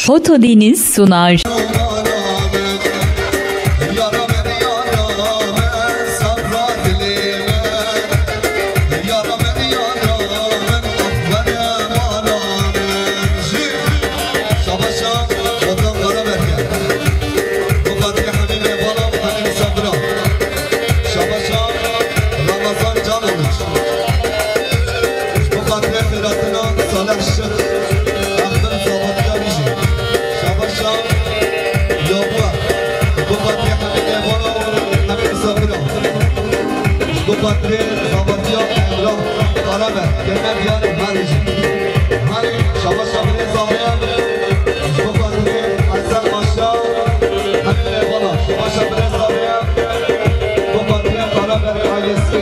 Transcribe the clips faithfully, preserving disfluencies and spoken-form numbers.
Hotodeniz sunar. Ji bo xatirê xêratina Salih Şir, axbin zavatiya wî jî. Şabaşa Yakuba. Ji bo xatirê hemî mêvana û hemî misafiran. Ji bo xatirê zavatiya Emrah Karaber, Kemer Diyarê her jî. Herî şabaşa birêz Zaviya. Ji bo xatirê Hesen Paşa, hemî mêvana. Şabaşa birêz Zaviya. Bo xatirê Karaberê ailesî.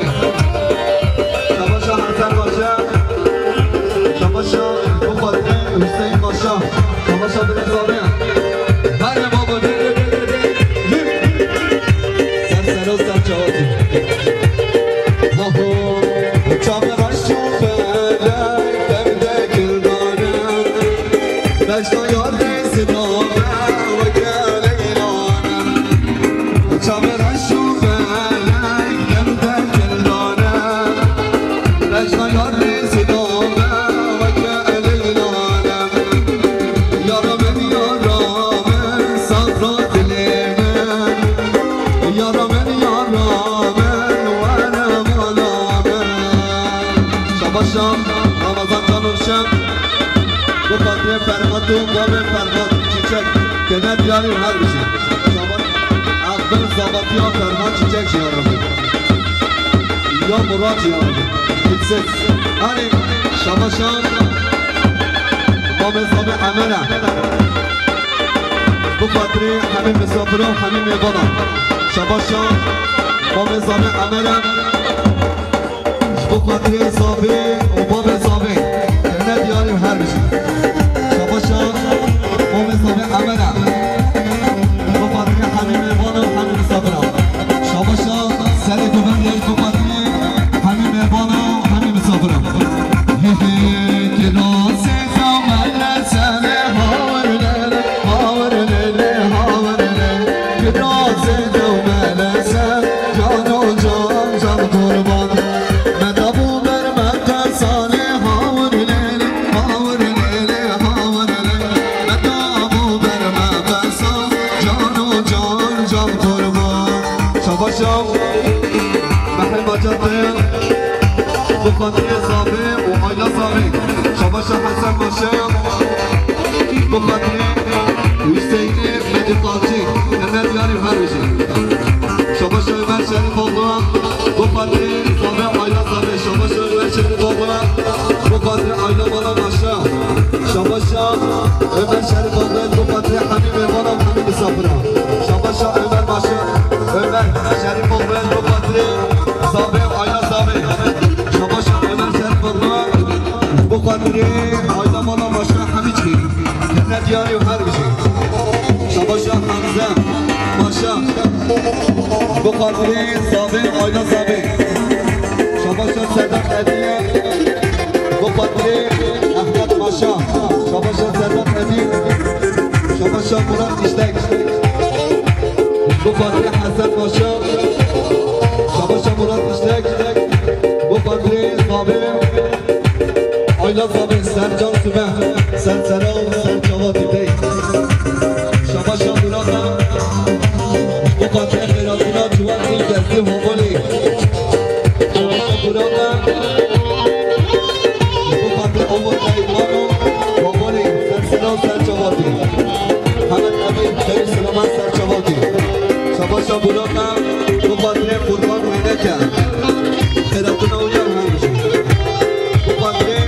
Şabaşa Hesen Paşa. Şabaşa bo xatirê Hüseyin Paşa. Şabaşa birêz Zaviya. Hadi baba, de, de, de, de, de. Ser sero, ser çawatî. Maho, çav reş û felek, dev de kildane. Bejna yar dê siname, weke Leyla. Çavê reş û felek dem de kildane. Bejna yar dê siname, weke Leyla. Yara min, yara min, safra dilê min. Yara min, yara min, were mala min. Şabaşa Ramazan Can Urşen. Bo xatirê Ferhat û bavê Ferhat Çiçek. Kemer Diyarê her bijî. Şabaş. Axbin zavatiya Ferhat Çiçek jî ya Rabbi. Ya Murat ya Rabbi. Gitsin. Hani şabaşa Mamê Zabê Emere. Bo xatirê hemî misafiran, hemî mêvanan. Şabaşa Mamê Zabê Emere. Ji bo xatirê Zavê û bavê Zavê, Kemer Diyarê her bijî. Şabaşa Mamê Zavê Emere. Ji bo xatirê hemî mêvanan, hemî misafiran. Şabaşa serê govendê ji bo xatirê hemî mêvanan, hemî misafiran. Hê hê, kirazê xew mele serê hawir lele, hawir lele, hawir lele. Kirazê xew mele ser, can û can, can qurban. Me dabû ber me qesanê, hawir lele, hawir lele, hawir lele. Me dabû ber me qesan, can û can, can qurban. Şabaşa Mehê Macatê, bo xatirê Zavê û ayla Zavê. Şabaşa Hesen Paşa, bo xatirê Hüseyinê Medîkalcî, Kemer Diyarê her bijî. Şabaşa Ömer Şerîfoğlu, bo xatirê Zavê, ayla Zavê. Şabaşa Ömer Şerîfoğlu, bo xatirê ayla mala Maşa. Şabaşa Ömer Şerîfoğlu, bo xatirê hemî mêvanan, hemî misafiran. Şabaşa Ömer Maşa, Ömer Şerîfoğlu, bo xatirê Zavê, ayla Zavê. Şabaşa Ömer Şerîfoğlu, bo xatirê ayla mala Maşa hemî çî. Kemer Diyarê û her bijî. Şabaşa Hemze Paşa. Bo xatirê Zavê, ayla Zavê. Şabaşa Sedat Hediye. Bo xatirê Ehmed Paşa. Şabaşa Sedat Hediye. Şabaşa Murat İşlek. Bo xatirê Hesen Paşa. Şabaşa Murat İşlek. Bo xatirê Zavê. Ayla Zavê, ser can sibe, ser sera û ser çava dîtey. Şabaşa Murat e, bo xatirê xêratina ciwan ên destê Homolê. Şabaşa Murat e, bo xatirê Omar Dayman û Homolê, ser sera û ser çava dî. Hemed Emîn, Xeyr Silaman, ser çava dî. Şabaşa Murat e, bo xatirê Qurban Wêneke. Xêratina wî ya her bijî. Bo xatirê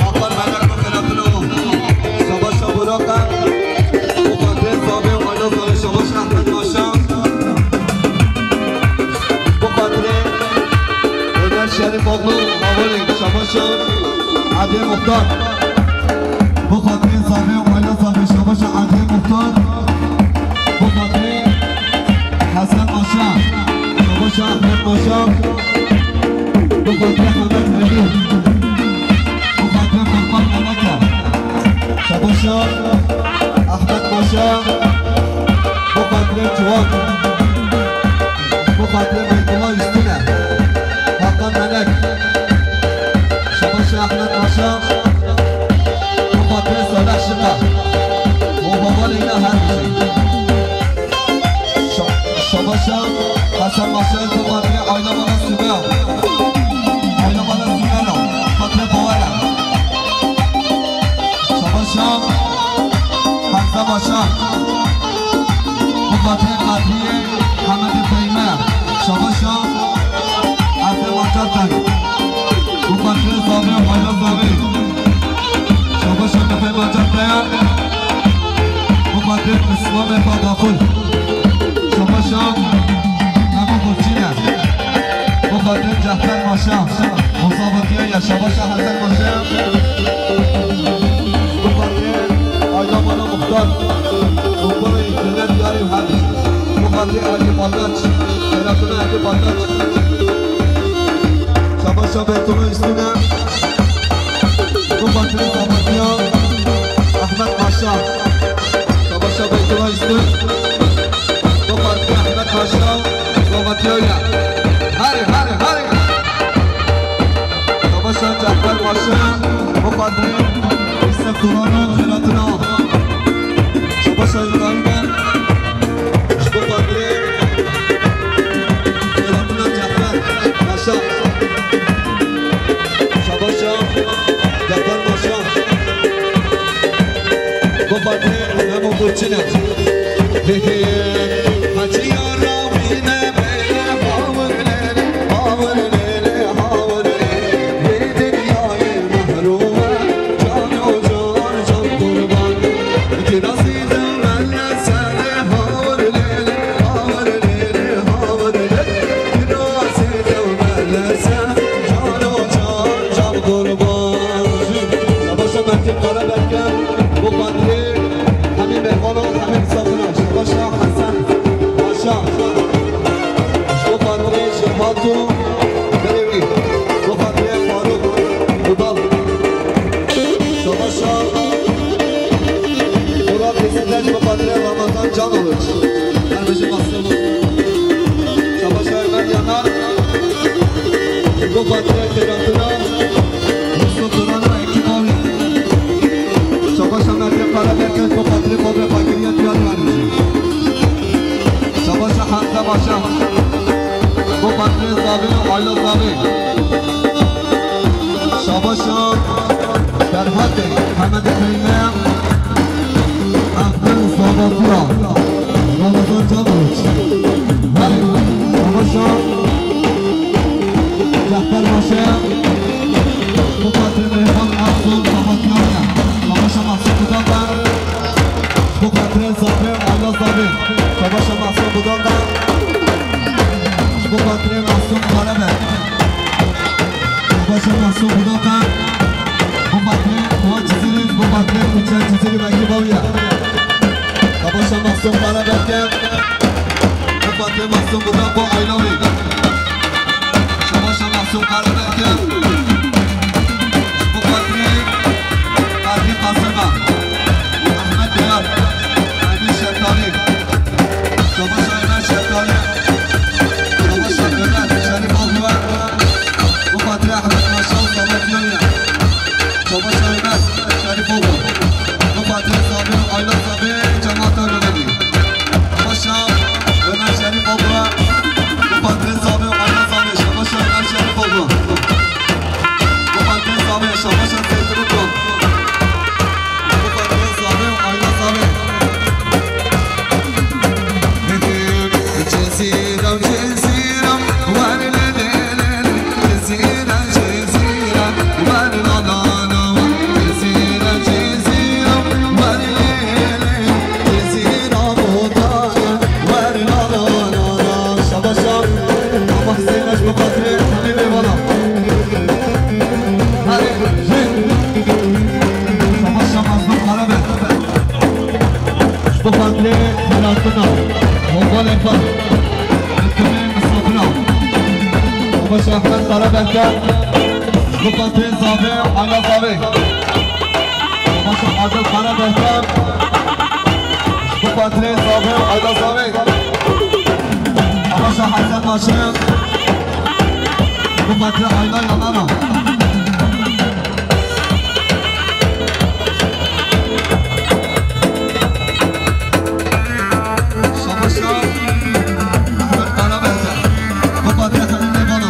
Hakan Melek û xêratina wan. Şabaşa Burak e. Bo xatirê Zavê û ayla Zavê, şabaşa Ehmed Paşa. Bo xatirê Ömer Şerîfoğlu, Havalê, şabaşa Adê Muxtar. Bo xatirê Zavê û ayla Zavê, şabaşa Adê Muxtar. Bo xatirê Hesen Paşa, şabaşa Ehmed Paşa. Bo xatirê Hemed Elî. Bo xatirê Furkan Meleke. Şabaşa Ehmed Paşa, bu xatirê Ciwan, bu xatirê Beytullah Üstüne, Hakan Melek, Şabaşa Ehmed Paşa, bu xatirê Salih Şika, bu hevalê her bir şey. Şa-, Şabaşa Hasan Paşa, bu xatirê Ayla Bala Sübya, Ayla Bala Sübya, bu xatirê Bawala. Şabaşa Hemze Başa. Bu xatirê Kadriye Hemedê Fehîme. Şabaşa Hemze Macar Teng. Bu xatirê Zabi Hayla Zabi. Şabaşa Mehê Macar Teng. Bu xatirê Îslamê Fadaxul. Şabaşa Memo Burçine. Bu xatirê Cehfer Maşa. Musa Bakiye ya Şabaşa Hasan Maşa. Bu xatirê Ayla Mala Muxtar. Kompora yekine diyarî her. Bu xatirê Ali Baldaç. Selatına Ali Baldaç. Şabaşa Beytullah Üstüne. Bu xatirê Sabatiya Ahmet Paşa. Şabaşa Beytullah Üstün. Bu xatirê Ahmet Paşa. Sabatiya ya. Hadi, hadi, hadi. Şabaşa Cafer Paşa. Bu xatirê Yusuf Turan'ın xelatına. Şabaşa İbrahim'e. Bu xatirê xelatına Cafer Paşa. Şabaşa Cafer Paşa. Bu xatirê Memo Burçine. Hê hê. Hacı yara bine bile havur lele, havur lele, havur lele. Bê dinyayê mehrûme, can o can, can qurban. Kirazî de mele sere havur lele, havur lele, havur lele. Kirazî de mele sere can o can, can qurban. Şabaşa Mertîn Karaberke, bu xatirê hemî mêvana, hemî misafira. Şabaşa Hesen Paşa. Bu xatirê Şehbat û Belewî. Bu xatirê Faruk Budal. Şabaşa Murat Hizmet, bu xatirê Ramazan Canoviç. Her bijî mastır bû. Şabaşa Ömer Yanar. Bu xatirê xêratîna Yusuf Duran û ekîba wî. Şabaşa Mertîn Karaberke, bu xatirê xwe bi fakiriyê diyar werdin. Şabaşa Hemze Başa. Bu xatirê Zavê û Ayla Zavê. Şabaşa Ferhatê Hemedê Fehîme. Ehmed Sabatiya. Ramazan Canoviç. Hey, Şabaşa Cehber Paşa. Bu xatirê Mehman Ersun Sabatiya. Şabaşa Mahsun Budaka. Bu xatirê Zafer Ayla Zafer. Şabaşa Mahsun Budaka. Bu xatirê Mahsun Karaberk. Şabaşa Mahsun Budaka. Bu xatirê Fuat Cizîrî, bu xatirê Uçer Cizîrî, belkî bawiya. Şabaşa Mahsun Karaberke. Bu xatirê Mahsun Budaka, Ayla wî. Şabaşa Mahsun Karaberke. Bu xatirê Kadrî Qasima. Ehmed Beyaz. Emin Şeftali. Şabaşa Ömer Şeftali. Şabaşa Ömer Şerîf Akbuwa. Bu xatirê Ehmed Paşa û Samet Yonî. Şabaşa Ömer Şerîf Akbuwa. Bu xatirê Sabir û Ayla Sabir, cemaata Lolebî. Şabaşa Ömer Şerîf Akbuwa. Bu xatirê Sabir û Ayla Sabir. Şabaşa Ömer Şerîf Akbuwa. Bu xatirê Sabir, Şabaşa Seydi Rukon. Şabaşa, ama Hüseyin Aşk bu xatirê hemî mêvana. Hadi, hadi. Şabaşa Mazlum Karaberk. Ji bo xatirê xelatina Hongalê xwe, ditimê misafira. Şabaşa Ehmed Karaberke. Ji bo xatirê Zavê, Ayla Zavê. Şabaşa Adil Karaberke. Patrê Zavê û Ayla Zavê. Şabaşa Hesen Maşe. Bu patrê Ayla yanana. Şabaşa Ahmet Karaberse. Bu patrê Halil Levano.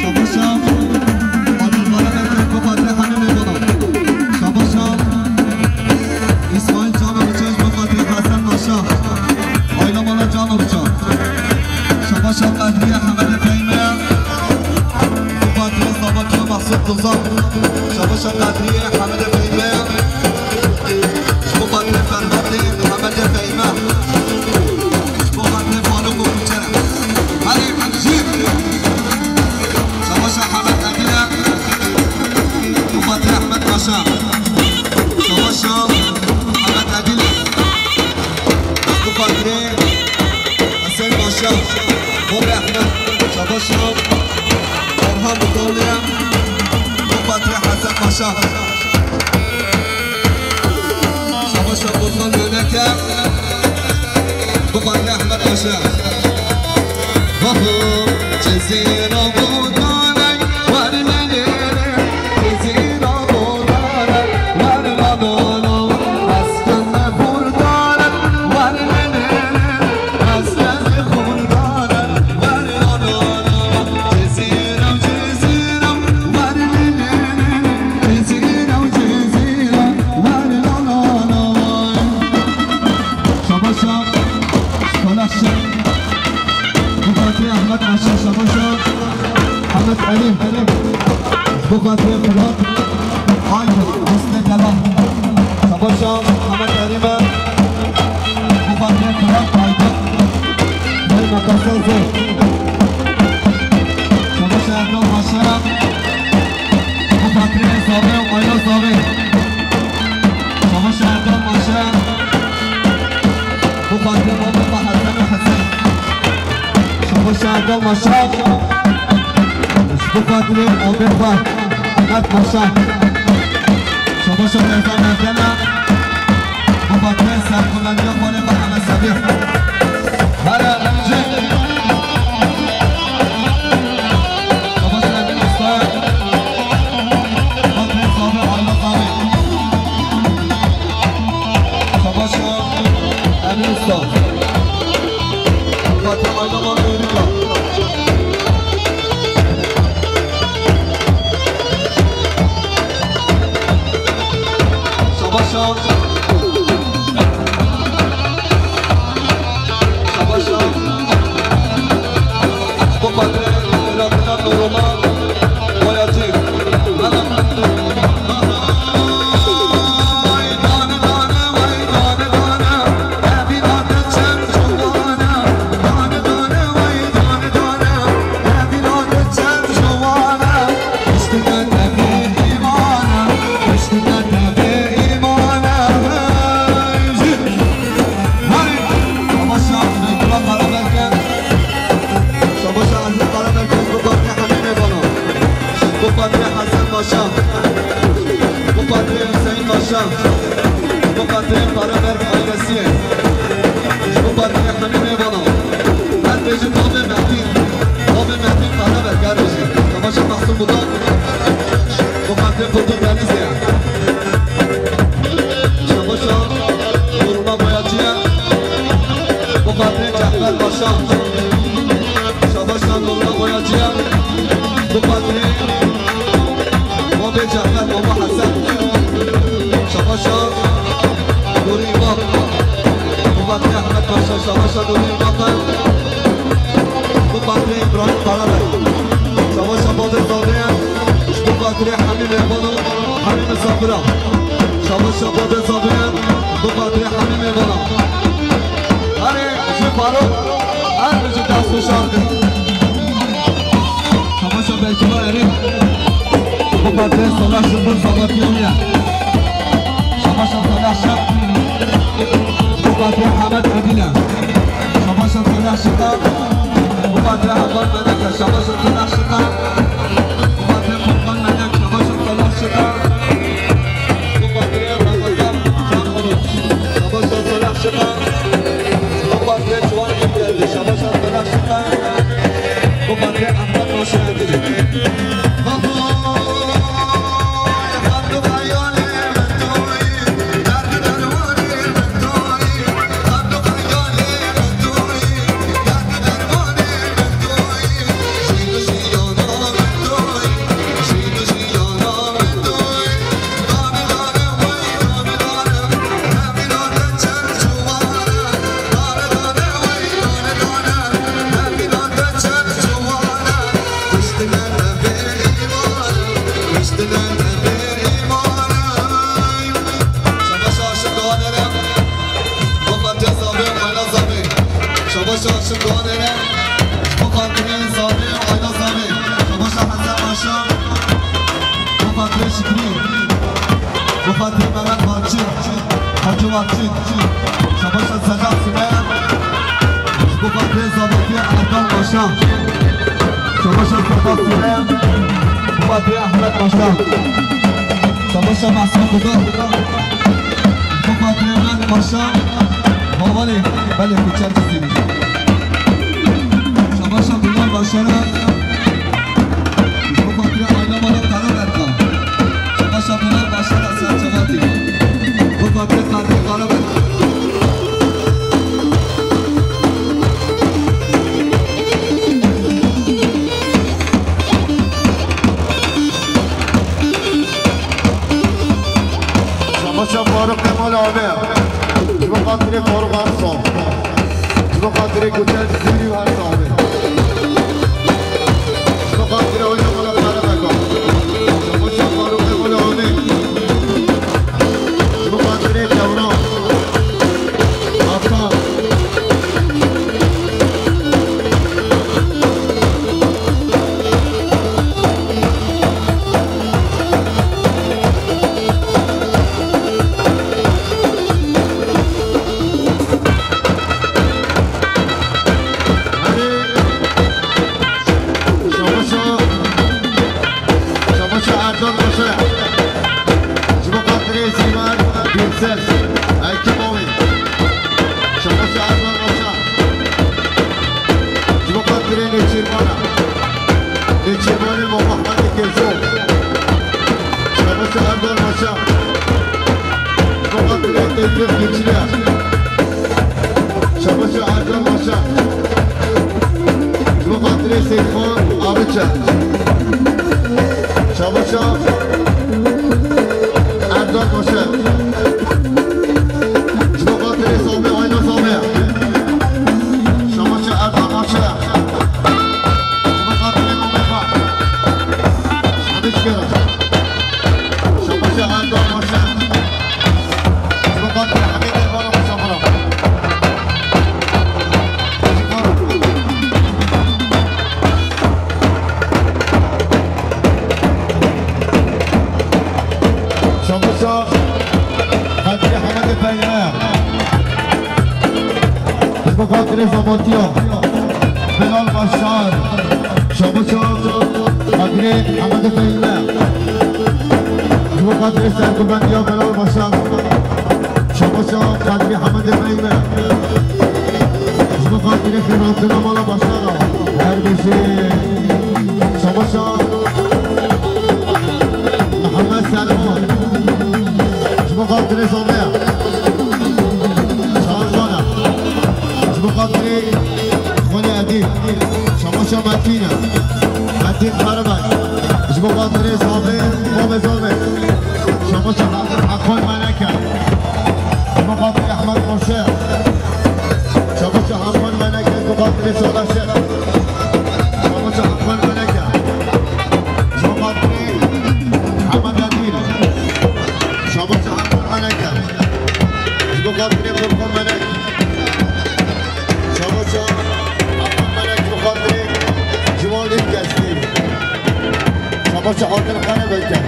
Şabaşa Abdülbara Berkay, bu patrê Halil Levano. Şabaşa İsmail Canoviçaj, bu patrê Hasan Maşa. Ayla Mala Canoviça. Şabaşa Kadriye Hemedê Peyme. Bu patrê Zabatya Mahsud Duzan. Şabaşa Kadriye Hemedê Peyme. Bu patrê Ferhatê Hemedê Peyme. Bu patrê Faruk Kuçere. Hadi, jî. Şabaşa Hemed Egile. Bu patrê Ahmet Paşa. Şabaşa Hemed Egile. Bu patrê Hesen Paşa. Bu Ahmet. Şabaşa Orhan Budalya. Bu patrê Hesen Paşa. Şabaşa Bozan Mehmet'e. Bu patrê Ahmet Paşa. Vaho, Cezîra Bodanay, war lelere, Cezîra Bodanay, war lalala, Askeme Bodanay, war lelere, Askeme Bodanay, war lalala, Cezîra, Cezîra, war lelere, Cezîra, Cezîra, war lalala. Şabaşa, Salah Şen. Bu xatirê Ahmet Aşa, şabaşa Ahmet Elî. Bu xatirê Fırat Aydın, Hüsnü Dela. Şabaşa Ahmet Elî me. Bu xatirê Fırat Aydın. Hey Mukasser Zor. Şabaşa Erdal Maşa. Bu xatirê Zavê û Ayla Zavê. Şabaşa Erdal Maşa. Bu xatirê Muhammed Hesen û Hesen. Şabaşa Erdal Maşa. Bu xatirê Ahmet Fah. Ahmet Maşa. Şabaşa Reza Merdena. Bu xatirê serxwedanîya xwe lê Mehmet Semîh. Here, şabaşa Emin Usta. Xatirê Zavê Ayla Zavê. Şabaşa Emin Usta. Xatirê Ayla Merdena. Şabaşa. Şabaşa. Bu xatirê Rexna Noroma. Boyacı. Ana. Bu xatirê Hesen Paşa. Bu xatirê Hüseyin Paşa. Bu xatirê Karaberk ailesî. Bu xatirê hemî mêvanan. Her bêjin babê Mehdî. Babê Mehdî Karaberk, her bêjin. Şabaşa Mahsûm Budak. Bu xatirê Qutb Denizê. Şabaşa Nurullah Boyacıya. Bu xatirê Cehmet Paşa. Şabaşa Nurullah Boyacıya. Bu xatirê Babê Cehmet, Baba Hesen. Şabaşa Nuri İmam. Bu xatirê Ahmet Paşa, şabaşa Nuri İmam. Bu xatirê İbrahim Karabey. Şabaşa Babê Zavê. Bu xatirê hemî mêvanan, hemî misafira. Şabaşa Babê Zavê. Bu xatirê hemî mêvanan. Herê ji Faruk, her bijî dest û şar bin. Şabaşa Beytullah Erî. Bu xatirê Salah Şıkır Sabatiyoniye. Şabaşa Salah Şık. Bu xatirê Hemed Edile. Şabaşa Salah Şık'a. Bu xatirê Hakan Meneke. Şabaşa Salah Şık'a. Bu xatirê Furkan Menek. Şabaşa Salah Şık'a. Xatirê Şikrî, bo xatirê Mehmet Barçin, Hacı Barçin, şabaşa Sedat Simeyan, ji bo xatirê Zabetî Erdal Paşa, şabaşa Sedat Simeyan, bo xatirê Ahmet Paşa, şabaşa Mehsûm Kuda, bo xatirê Mehmet Paşa, Havalê, belê Kuçer Cizîrî. Şabaşa Bilal Başaran, Ji bo xatirê aîla mala Karaberka. Şabaşa Bilal Başar Hasan Çevatî. Bo xatirê Kadrê Karaberka. Şabaşa Farûqê mala Ame. Ji bo xatirê Farûq Arso. Ji bo xatirê Kuçer Cizîrî û her saxibê. Ji bo xatirê Oyna Mala Karebeka. Şabaşa Farûqê Mala Amê. Ji bo xatirê Tewran. Hasan. Şabaşa, şabaşa Erdal Paşa. Ji bo xatirê Zîvan Gülses. Ekî Bavê. Şabaşa Erdal Paşa. Ji bo xatirê Nêçîrvana. Nêçîrvanê Mehmedê Kêso. Şabaşa Erdal Paşa. Ji bo xatirê Tevfîq Keçiler. Şabaşa Erdal Paşa. Ji bo xatirê Seyfan Arıça. Şabaşa Erdal Paşa. Ji bo xatirê Samê, aîla Samê. Şabaşa Erdal Paşa. Ji bo xatirê Mamê xwe. Hemî ji xêr e. Şabaşa Erdal Paşa. Ji bo xatirê Hemîdê Baro Xweşa Baro. Şabaşa Xatirê Hemedê Peyme. Ji bo xatirê Zabatiya. Bilal Başar. Şabaşa Xatirê Hemedê Peyme. Ji bo xatirê serkubendiya Bilal Başar. Şabaşa Xatirê Hemedê Peyme. Ji bo xatirê xêratina mala Başar. Her bijî. Şabaşa Mihemed Selman. Ji bo xatirê Zame. Şabaşa. Ji bo xatirê Xwelê Edîb. Şabaşa Metîne. Metîn Karabek. Ji bo xatirê Zame. Zame Zame. Şabaşa Hakan Meleke. Ji bo xatirê Ehmed Xoşe. Şabaşa Hakan Meleke. Ji bo xatirê Sala Şex. Şabaşa Hakan Meleke. Ji bo xatirê Hemed Edîl. Şabaşa Hakan Meleke. Ji bo xatirê Furkan Melek. Şabaşa Hakan Melek, ji bo xatirê Ciwan Ülkesli. Şabaşa Adil Karabeke.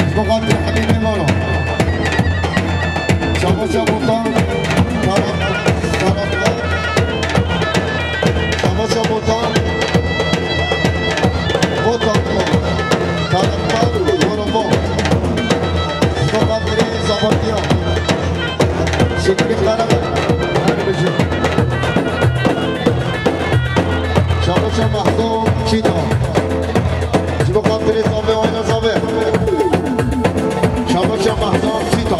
Ji bo xatirê Hemîdê Mano. Şabaşa Botan, Taraf, Taraftar. Şabaşa Botan, Botan, Taraftar, Bonobo. Ji bo xatirê Zabatiya. Şikrî Karabek. Her bijî. Şabaşa Mehdo Çîta. Ji bo xatirê Zame, aîla Zame. Şabaşa Mehdo Çîta.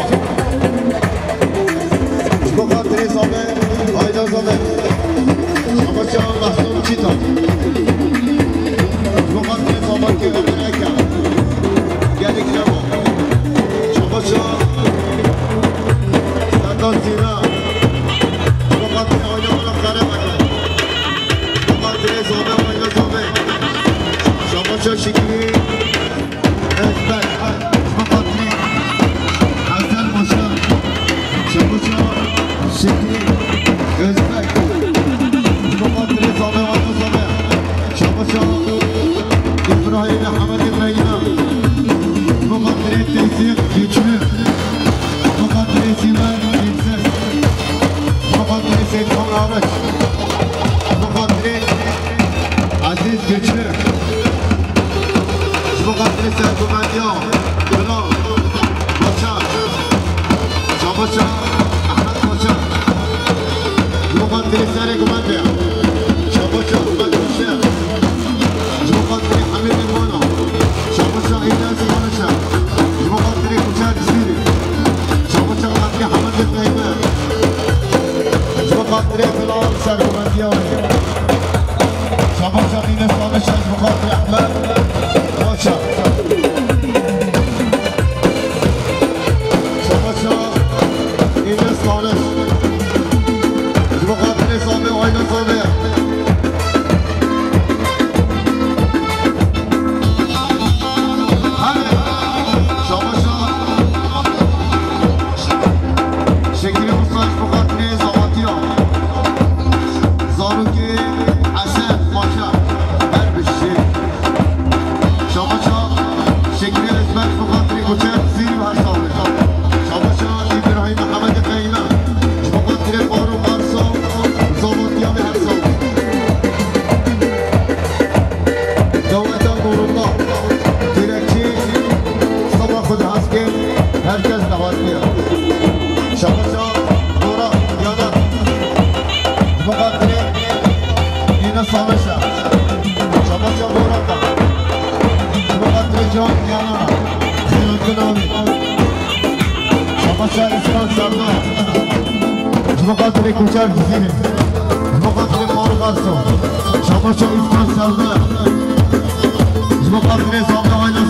Ji bo xatirê Zame, aîla Zame. Şabaşa Mehdo Çîta. Ji bo xatirê Zame, kê Emereke. Gelek Şabaşa Serdar Zîna. Ji bo xatirê aîla Xerebeke. Ji bo xatirê Zame, aîla Zame. Şabaşa Şikrî. Ji bo xatirê sergovendiya Kral Paşa, Şabaşa Ehmed Paşa. Ji bo xatirê serê guvendê, Şabaşa Ehmed Paşa. Ji bo xatirê Hemîdê Mano, Şabaşa Îlyas Paşa. Ji bo xatirê Kuçer Cizîrî, Şabaşa Abdulhamid Fehmi. Ji bo xatirê Bilal sergovendiya wê. Şabaşa Îlyas Paşa, ji bo xatirê Ehmed Paşa. Şabaşa Îlyas Paşa. Ji bo xatirê Sabê, aîla Sabê. Hadi. Şabaşa Şekirê Musa, ji bo xatirê Zawatiya. Zarokê Hesen Paşa. Her bijî. Şabaşa Şekirê Özbek, ji bo xatirê Kuçer Cizîrî û her sal. Şabaşa Îbrahîm Mihemed Qeyme, ji bo xatirê Farûq Erso, Zawatiya wê her sal. Dewleta Nurullah, Têrekçî, seba xwe diheskê, her kes daxwaziye. Şabaşa Dora Yana, ji bo xatirê Îne Saleşa. Şabaşa Dora Ka. Ji bo xatirê Can Yana. Xêrhatina wî. Şabaşa Îskan Serda. Ji bo xatirê Kuçer Cizîrî. Ji bo xatirê Farûq Erso. Şabaşa Îskan Serda. Ji bo xatirê Sabê Ayla